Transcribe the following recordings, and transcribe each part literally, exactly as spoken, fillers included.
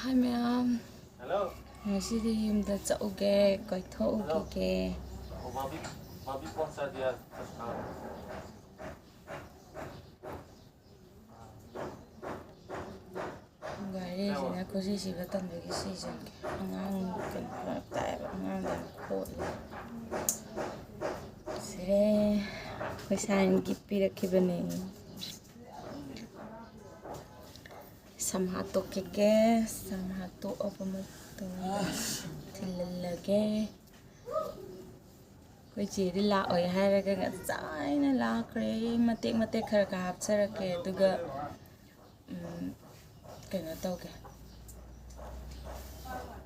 ꯍꯥꯏ ꯃꯌꯥꯝ, ꯉꯁꯤꯗꯤ ꯌꯨꯝꯗ ꯆꯠꯂꯨꯒꯦ, ꯀꯣꯏꯊꯣꯛꯎꯈꯤꯒꯦ꯫ ꯒꯥꯔꯤꯁꯤꯅ ꯈꯨꯖꯤ ꯁꯤꯕ ꯇꯝꯕꯒꯤ ꯁꯤꯖꯒꯦ꯫ ꯑꯉꯥꯡ ꯀꯩꯅꯣ ꯐꯔꯛ ꯇꯥꯏꯌꯦꯕ, ꯑꯉꯥꯡꯗ ꯌꯥꯝ ꯈꯣꯠꯂꯦ꯫ ꯁꯤꯔꯦ, ꯑꯩꯈꯣꯏ ꯁꯥꯏꯅ ꯒꯤꯐ ꯄꯤꯔꯛꯈꯤꯕꯅꯦ꯫ ꯁꯝ ꯍꯥꯠꯇꯣꯛꯈꯤꯒꯦ꯫ ꯁꯝ ꯍꯥꯠꯇꯣꯛꯑꯕ ꯃꯇꯨꯡꯗ ꯊꯤꯜꯍꯜꯂꯒꯦ꯫ ꯑꯩꯈꯣꯏ ꯆꯦꯗꯤ ꯂꯥꯛꯑꯣꯏ ꯍꯥꯏꯔꯒ ꯉꯁꯥꯏꯅ ꯂꯥꯛꯈ꯭ꯔꯦ꯫ ꯃꯇꯦꯛ ꯃꯇꯦꯛ ꯈꯔ ꯈꯔ ꯍꯥꯞꯆꯔꯛꯀꯦ, ꯑꯗꯨꯒ ꯎꯝ, ꯀꯩꯅꯣ ꯇꯧꯒꯦ,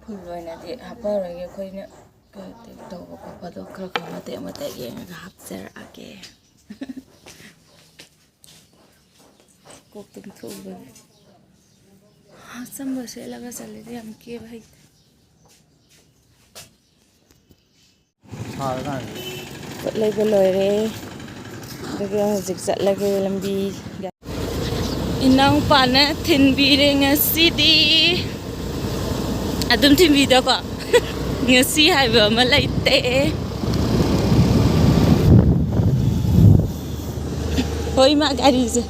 ꯐꯨꯜ ꯑꯣꯏꯅꯗꯤ ꯍꯥꯞꯄꯔꯣꯏꯒꯦ꯫ ꯑꯩꯈꯣꯏꯅ ꯀꯩꯅꯣ ꯇꯧꯕ ꯈꯣꯠꯄꯗꯣ ꯈꯔ ꯈꯔ ꯃꯇꯦꯛ ꯃꯇꯦꯛ ꯌꯦꯡꯉꯒ ꯍꯥꯞꯆꯔꯛꯑꯒꯦ꯫ ꯀꯣꯛ ꯇꯨꯝꯊꯣꯛꯎꯕꯅꯦ꯫ ꯑꯆꯝꯕ ꯁꯦꯠꯂꯒ ꯆꯠꯂꯗꯤ ꯌꯥꯝ ꯀꯦꯕ ꯍꯩꯇꯦ꯫ ꯄꯣꯠ ꯂꯩꯕ ꯂꯣꯏꯔꯦ꯫ ꯑꯗꯨꯒ ꯍꯧꯖꯤꯛ ꯆꯠꯂꯒꯦ ꯂꯝꯕꯤ꯫ ꯏꯅꯥꯎꯄꯥꯅ ꯊꯤꯟꯕꯤꯔꯦ ꯉꯁꯤꯗꯤ꯫ ꯑꯗꯨꯝ ꯊꯤꯟꯕꯤꯗꯀꯣ꯫ ꯉꯁꯤ ꯍꯥꯏꯕ ꯑꯃ ꯂꯩꯇꯦ꯫ ꯍꯣꯏ, ꯏꯃꯥ ꯒꯥꯔꯤꯁꯦ꯫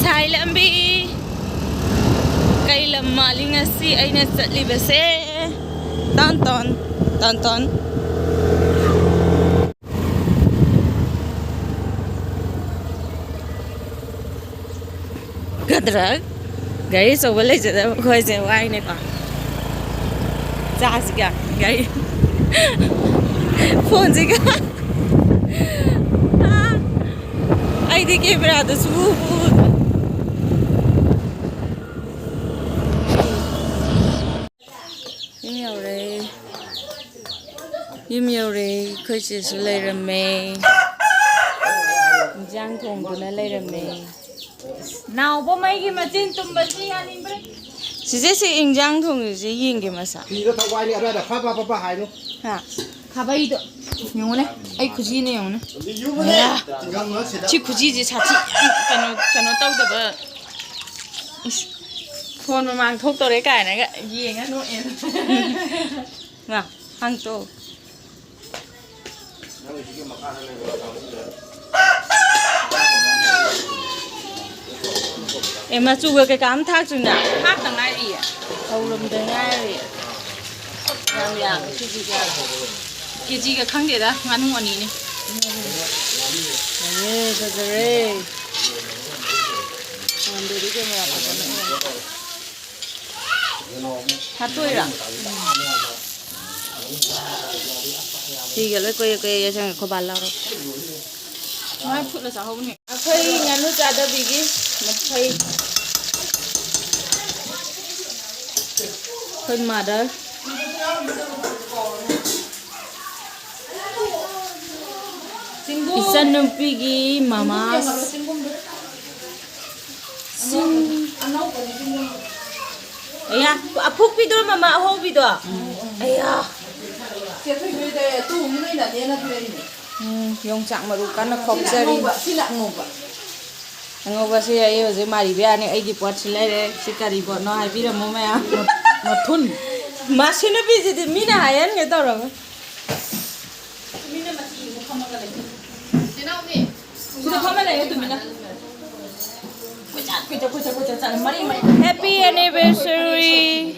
ꯁꯥꯏ ꯂꯝꯕꯤ꯫ ꯀꯩ ꯂꯝ ꯃꯥꯜꯂꯤ ꯉꯁꯤ ꯑꯩꯅ ꯆꯠꯂꯤꯕꯁꯦ? ꯇꯥꯟ ꯇꯥꯟ, ꯇꯥꯟ ꯇꯥꯟ꯫ ꯒꯗ꯭ꯔꯛ꯫ ꯒꯥꯔꯤ ꯑꯆꯧꯕ ꯂꯩꯖꯗꯕ ꯑꯩꯈꯣꯏꯁꯦ ꯋꯥꯏꯅꯦꯀꯣ꯫ ꯆꯥꯁꯤꯒ ꯒꯥꯔꯤ꯫ ꯐꯣꯟꯁꯤꯒ꯫ ꯑꯥ, ꯑꯩꯗꯤ ꯀꯦꯃꯦꯔꯥꯗꯁꯨ ꯎꯕ ꯎꯗ꯭ꯔꯦ꯫ ꯌꯨꯝ ꯌꯧꯔꯦ꯫ ꯌꯨꯝ ꯌꯧꯔꯦ꯫ ꯑꯩꯈꯣꯏ ꯆꯦꯁꯨ ꯂꯩꯔꯝꯃꯦ꯫ ꯏꯟꯖꯥꯡ ꯊꯣꯡꯗꯨꯅ ꯂꯩꯔꯝꯃꯦ꯫ ꯅꯥꯎꯕ ꯃꯩꯒꯤ ꯃꯆꯤꯟ ꯇꯨꯝꯕꯁꯤ ꯌꯥꯅꯤꯡꯕ꯭ꯔꯥ? ꯆꯤꯆꯦ, ꯁꯤ ꯏꯟꯖꯥꯡ ꯊꯣꯡꯉꯤꯁꯦ ꯌꯦꯡꯒꯦ ꯃꯁꯥ꯫ ꯐꯤꯗ ꯊꯋꯥꯏꯅꯤ ꯑꯗꯨꯋꯥꯏꯗ ꯐ ꯐ ꯐ ꯐ ꯍꯥꯏꯅꯨ꯫ ꯍꯥ? ꯈꯥꯕꯩꯗꯣ ꯌꯦꯡꯉꯨꯅꯦ, ꯑꯩ ꯈꯨꯖꯤꯅ ꯌꯦꯡꯉꯨꯅꯦ꯫ ꯁꯤ ꯈꯨꯖꯤꯁꯦ ꯁꯥꯊꯤ ꯌꯥꯝ ꯀꯩꯅꯣ, ꯀꯩꯅꯣ ꯇꯧꯗꯕ꯫ ꯏꯁ, ꯐꯣꯟ ꯃꯃꯥꯡ ꯊꯣꯛꯇꯧꯔꯦ ꯀꯥꯏꯅꯒ ꯌꯦꯡꯉ ꯅꯣꯛꯑꯦ꯫ ꯉꯥ, ꯍꯥꯡꯇꯣ꯫ ꯑꯦ, ꯃꯆꯨꯒ ꯀꯩꯀꯥ ꯑꯝ ꯊꯥꯛꯇ꯭ꯔꯤꯅ? ꯊꯥꯛꯇ ꯉꯥꯏꯔꯤꯌꯦ꯫ ꯍꯧꯔꯝꯗ ꯉꯥꯏꯔꯤ꯫ ꯌꯥꯝ ꯌꯥꯝꯃꯦ ꯀꯦꯖꯤꯒ꯫ ꯀꯦꯖꯤꯒ ꯈꯪꯗꯦꯗ, ꯉꯥꯅꯨ ꯑꯅꯤꯅꯦ꯫ ꯐꯖꯔꯦ, ꯐꯖꯔꯦ꯫ ꯐꯣꯟꯗꯗꯤ ꯀꯦꯃꯦꯔꯥ ꯐꯖꯅ ꯎꯔꯦ꯫ ꯍꯥꯠꯇꯣꯛꯏꯔꯥ? ꯐꯤꯒ ꯂꯣꯏ ꯀꯣꯏꯌꯦ ꯀꯣꯏꯌꯦ ꯌꯦꯁꯪꯉꯦ, ꯈꯣꯏꯕꯥ ꯂꯥꯎꯔꯣ꯫ ꯃꯥꯏ ꯐꯨꯠꯂ ꯆꯥꯍꯧꯕꯅꯦ꯫ ꯑꯩꯈꯣꯏ ꯉꯥꯅꯨ ꯆꯥꯗꯕꯤꯒꯤ ꯃꯐꯩ꯫ ꯑꯩꯈꯣꯏ ꯃꯥꯗꯔ꯫ ꯏꯆꯟꯅꯨꯄꯤꯒꯤ ꯃꯃꯥ꯫ ꯁꯤꯡ-, ꯑꯌꯥ, ꯑꯐꯨꯛꯄꯤꯗꯣ ꯃꯃꯥ, ꯑꯍꯧꯕꯤꯗꯣ? ꯑꯌꯥ꯫ ꯎꯝ, ꯌꯣꯡꯆꯥꯛ ꯃꯔꯨ ꯀꯟꯅ ꯈꯣꯛꯆꯔꯤ꯫ ꯑꯉꯧꯕꯁꯤ ꯑꯩ ꯍꯧꯖꯤꯛ ꯃꯥꯔꯤꯕ ꯌꯥꯅꯤ꯫ ꯑꯩꯒꯤ ꯄꯣꯠꯁꯤ ꯂꯩꯔꯦ꯫ ꯁꯤ ꯀꯔꯤ ꯄꯣꯠꯅꯣ ꯍꯥꯏꯕꯤꯔꯝꯃꯣ ꯃꯌꯥꯝ꯫ ꯃꯊꯨꯟ꯫ ꯃꯁꯤ ꯅꯨꯄꯤꯁꯤꯗꯤ ꯃꯤꯅ ꯍꯥꯏꯍꯟꯒꯦ ꯇꯧꯔꯒ꯫ ꯁꯤꯗ ꯐꯝꯃ ꯂꯩꯌꯨ ꯇꯨꯃꯤꯟꯅ꯫ ꯀꯣꯏꯆꯠ, ꯀꯣꯏꯆꯠ, ꯀꯣꯏꯆꯠ, ꯀꯣꯏꯆꯠ ꯆꯠꯂꯦ, ꯃꯔꯤ, ꯃꯔꯤ꯫ Happy anniversary,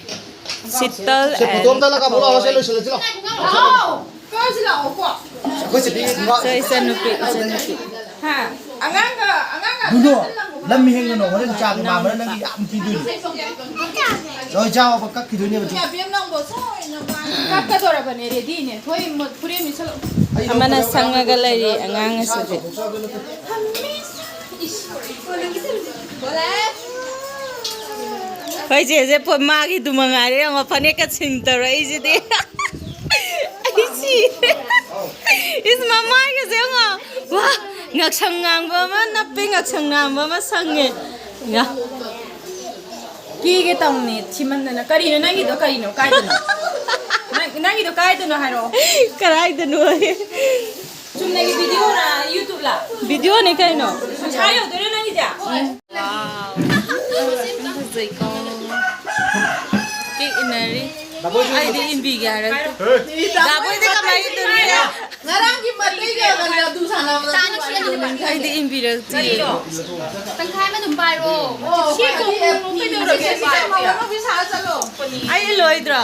ꯁꯤꯇꯜ ꯁꯦ, ꯐꯣꯇꯣ ꯑꯝꯇ ꯂꯥꯛ ꯀꯥꯞꯄꯨ ꯂꯥꯛꯑꯣ, ꯁꯦ, and ꯂꯣꯏꯁꯤꯜꯂꯁꯤ ꯂꯥꯛꯑꯣ꯫ ꯂꯥꯛꯑꯣ, ꯀꯣꯏꯁꯤ ꯂꯥꯛꯑꯣꯀꯣ꯫ ꯑꯩꯈꯣꯏ ꯆꯦ ꯄꯤꯒꯤ ꯏꯆꯟꯅꯨꯄꯤ, ꯏꯆꯟꯅꯨꯄꯤ꯫ ꯍꯥ? ꯑꯉꯥꯡꯒ, ꯑꯉꯥꯡꯒ ꯗꯨꯗꯣ, ꯂꯝ ꯍꯦꯟꯒꯅꯣ, ꯍꯣꯔꯦꯟ ꯆꯥꯛ ꯃꯥꯝꯃꯅ ꯅꯪꯒꯤ ꯌꯥꯝ ꯄꯤꯗꯣꯏꯅꯤ꯫ ꯂꯣꯏ ꯆꯥꯎꯕ ꯀꯛꯈꯤꯗꯣꯏꯅꯦꯕ꯫ ꯀꯛꯀꯗꯧꯔꯕꯅꯦ, ꯔꯦꯗꯤꯅꯦ꯫ ꯊꯣꯏ, ꯃ-, ꯐꯨꯔꯤꯠ ꯑꯃ ꯂꯤꯠꯁꯜꯂꯛꯑꯣ꯫ ꯑꯃꯅ ꯁꯪꯉꯒ ꯂꯩꯔꯤ ꯑꯉꯥꯡ ꯑꯁꯤꯗꯤ꯫ ꯑꯩꯈꯣꯏ ꯆꯦꯁꯦ ꯄꯣ-, ꯃꯥꯒꯤꯗꯨ ꯃꯉꯥꯏꯔꯦ ꯌꯦꯡꯉꯣ, ꯐꯅꯦꯛꯀ ꯁꯤꯟ ꯇꯧꯔꯛꯏꯁꯤꯗꯤ꯫ ꯑꯩ ꯁꯤꯔꯦ꯫ ꯏꯁ, ꯃꯃꯥꯏꯒꯁꯦ ꯌꯦꯡꯉꯣ꯫ ꯋꯥ, ꯉꯛꯁꯪ ꯉꯥꯡꯕ ꯑꯃ ꯅꯞꯄꯦ, ꯉꯛꯁꯪ ꯉꯥꯡꯕ ꯑꯃ ꯁꯪꯉꯦ꯫ ꯌꯥ꯫ ꯀꯦꯒꯦ ꯇꯧꯅꯤ, ꯊꯤꯃꯟꯗꯅ꯫ ꯀꯔꯤꯅꯣ ꯅꯪꯒꯤꯗꯣ? ꯀꯔꯤꯅꯣ? ꯀꯥꯏꯗꯅꯣ? ꯅꯪ ꯅꯪꯒꯤꯗꯣ ꯀꯥꯏꯗꯅꯣ ꯍꯥꯏꯔꯛꯑꯣ꯫ ꯀꯗꯥꯏꯗꯅꯣ? ꯆꯨꯝꯅꯒꯤ ꯚꯤꯗꯤꯑꯣꯔꯥ, YouTubeꯂꯥ? ꯚꯤꯗꯤꯑꯣꯅꯤ ꯀꯩꯅꯣ꯫ ꯄꯩꯁꯥ ꯌꯧꯗꯣꯏꯔꯣ ꯅꯪꯒꯤꯁꯦ? ꯐꯖꯩꯀꯣ꯫ ꯀꯦꯛ ꯏꯟꯅꯔꯤ꯫ ꯑꯩꯗꯤ ꯏꯟꯕꯤꯒꯦ ꯍꯥꯏꯔꯛꯇꯦ꯫ ꯗꯥꯕꯣꯏꯗꯤ ꯀꯃꯥꯏꯅ ꯏꯟꯗꯣꯏꯅꯣ? ꯉꯔꯥꯡꯒꯤ ꯃꯇꯩꯒ ꯀꯔꯤ ꯑꯗꯨ ꯁꯥꯟꯅꯕꯗ ꯑꯩꯗꯤ ꯏꯟꯕꯤꯔꯛꯇꯦ꯫ ꯇꯪꯈꯥꯏ ꯑꯃ ꯑꯗꯨꯝ ꯄꯥꯏꯔꯣ꯫ ꯑꯣ, ꯁꯤ ꯀꯩꯗꯧꯔꯒꯦ? ꯁꯤ ꯁꯥꯔ ꯆꯠꯂꯣ꯫ ꯑꯩ ꯏꯜꯂꯣꯏꯗ꯭ꯔꯣ?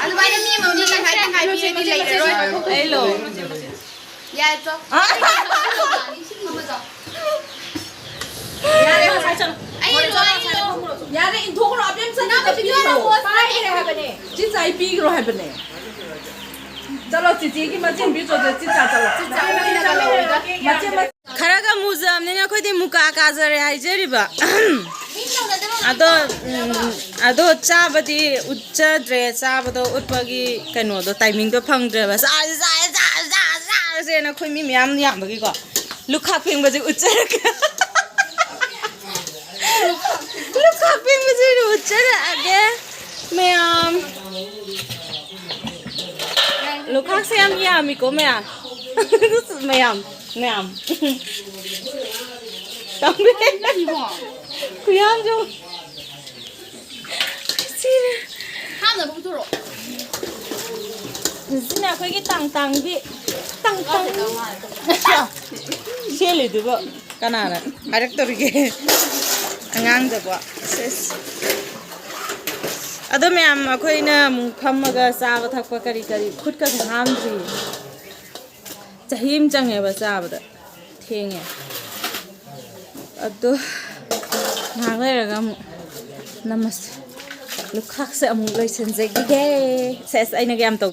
ꯑꯗꯨꯃꯥꯏꯅ ꯃꯤ ꯑꯃꯃꯝꯅ ꯇꯪꯈꯥꯏ ꯇꯪꯈꯥꯏ ꯄꯤꯔꯗꯤ ꯂꯩꯔꯔꯣꯏ꯫ ꯑꯩ ꯏꯜꯂꯣ꯫ ꯌꯥꯔꯦ, ꯇꯣꯛ꯫ ꯌꯥꯔꯦ, ꯉꯁꯥꯏ ꯆꯠꯂꯣ꯫ ꯑꯩ ꯏꯜꯂꯣ, ꯑꯩ ꯏꯜꯂꯣ꯫ ꯌꯥꯔꯦ, ꯏꯟꯊꯣꯛꯈ꯭ꯔꯣ, ꯑꯕꯦꯝ ꯆꯠꯂꯣ, ꯄꯤꯈ꯭ꯔꯣ꯫ ꯄꯥꯏꯈ꯭ꯔꯦ ꯍꯥꯏꯕꯅꯦ꯫ ꯆꯤꯆꯥ, ꯑꯩ ꯄꯤꯈ꯭ꯔꯣ ꯍꯥꯏꯕꯅꯦ꯫ ꯆꯠꯂꯣ, ꯆꯤꯆꯦꯒꯤ ꯃꯆꯤꯟ ꯄꯤꯆꯣꯗ ꯆꯤꯆꯥ ꯆꯠꯂꯣ꯫ ꯆꯤꯆꯥ ꯑꯣꯏꯅ ꯀꯧꯔꯣꯏꯗ꯫ ꯃꯆꯤꯟ ꯃ- ꯈꯔꯒ ꯃꯨꯖꯕꯅꯤꯅ ꯑꯩꯈꯣꯏꯗꯤ ꯃꯨꯀꯥ ꯀꯥꯖꯔꯦ ꯍꯥꯏꯖꯔꯤꯕ꯫ ꯑꯗꯣ, ꯎꯝ, ꯑꯗꯣ ꯆꯥꯕꯗꯤ ꯎꯠꯆꯗ꯭ꯔꯦ, ꯆꯥꯕꯗꯣ ꯎꯠꯄꯒꯤ ꯀꯩꯅꯣꯗꯣ, timingꯗꯣ ꯐꯪꯗ꯭ꯔꯦꯕ꯫ ꯆꯥꯔꯁꯦ, ꯆꯥꯔꯁꯦ, ꯆꯥꯔꯁꯦ, ꯆꯥꯔꯁꯦꯅ ꯑꯩꯈꯣꯏ ꯃꯤ ꯃꯌꯥꯝ ꯌꯥꯝꯕꯒꯤꯀꯣ꯫ ꯂꯨꯈꯥꯛ ꯐꯦꯡꯕꯁꯦ ꯎꯠꯆꯔꯒꯦ꯫ ꯂꯨꯈꯥꯛ ꯐꯦꯡꯕꯁꯦ ꯑꯣꯏꯅ ꯎꯠꯆꯔꯛꯑꯒꯦ ꯃꯌꯥꯝ꯫ ꯂꯨꯈꯥꯛꯁꯦ ꯌꯥꯝ ꯌꯥꯝꯃꯤꯀꯣ ꯃꯌꯥꯝ꯫ ꯃꯌꯥꯝ, ꯃꯌꯥꯝ꯫ ꯇꯝꯃꯦ꯫ ꯈꯨꯌꯥꯝꯁꯨ꯫ ꯁꯤꯔꯦ꯫ ꯍꯥꯞꯅꯕ ꯄꯨꯊꯣꯔꯛꯑꯣ꯫ ꯁꯤꯅ ꯑꯩꯈꯣꯏꯒꯤ ꯇꯥꯡ ꯇꯥꯡꯕꯤ꯫ ꯇꯥꯡ ꯇꯥꯡ꯫ ꯁꯦꯜꯂꯤꯗꯨꯕꯨ ꯀꯅꯥꯅ ꯍꯥꯏꯔꯛꯇꯧꯔꯤꯒꯦ? ꯑꯉꯥꯡꯗꯕꯨ꯫ ꯁꯦꯁ꯫ ꯑꯗꯣ ꯃꯌꯥꯝ, ꯑꯩꯈꯣꯏꯅ ꯑꯃꯨꯛ ꯐꯝꯃꯒ ꯆꯥꯕ ꯊꯛꯄ ꯀꯔꯤ ꯀꯔꯤ ꯈꯨꯠꯀꯁꯦ ꯍꯥꯝꯗ꯭ꯔꯤ꯫ ꯆꯍꯤ ꯑꯃ ꯆꯪꯉꯦꯕ ꯆꯥꯕꯗ꯫ ꯊꯦꯡꯉꯦ꯫ ꯑꯗꯣ ꯉꯥꯏꯍꯥꯛ ꯂꯩꯔꯒ ꯑꯃꯨꯛ ꯅꯝꯃꯁꯦ꯫ ꯂꯨꯈꯥꯛꯁꯦ ꯑꯃꯨꯛ ꯂꯣꯏꯁꯤꯟꯖꯈꯤꯒꯦ꯫ ꯁꯦꯁ, ꯑꯩꯅꯒ ꯌꯥꯝ ꯇꯧ